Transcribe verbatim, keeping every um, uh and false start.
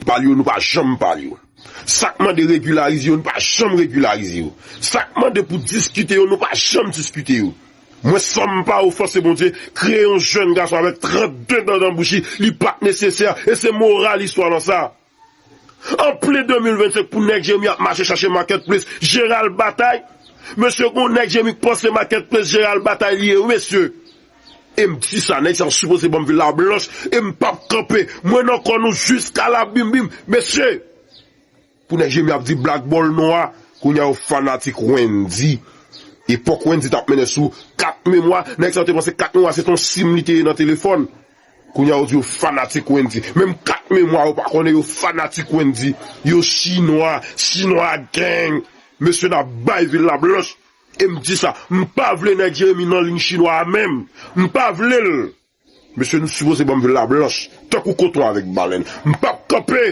pale yo, nou pa janm pale yo. Sa k mande regilarize yo, nou pa janm regilarize yo. Sa k mande pou diskite yo, nou pa janm diskite yo. Mwen, san m pa ofanse Bondye, kreye yon jèn gason avèk trannde dan nan bouch li, li pa t nesesè, e se moral istwa lan sa. An plen de mil vennsenk, pou nèg Jeremi ap mache chache Marketplace, Gerald Bataille. Mesye, gon nèg Jeremi k panse Marketplace, Gerald Bataille li ye, wi, mesye. E m di sa, nèg sa yo sipoze ban m vil la blanch, e m p ap kanpe. Mwen nan kò nou jiska la bim bim. Mesye, pou nèg Jeremi ap di Black Ball non a, kounye a yo fanatik Wendy. Epòk Wendy t ap mennen sou kat memwa, nèg sa yo te panse kat memwa se t on sim li te ye nan telefòn. Kounye a yo di yo fanatik Wendy. Menm kat memwa yo pa konnen yo fanatik Wendy. Yo chinwa, chinwa gang. Mesye, n ap bay vil la blanch. E m di sa, m pa vle nèg Jeremi nan liy chinwa a menm. M pa vle l. Mesye, nou sipoze ban m vil la blanch. Tankou koton avèk balèn. M p ap kanpe.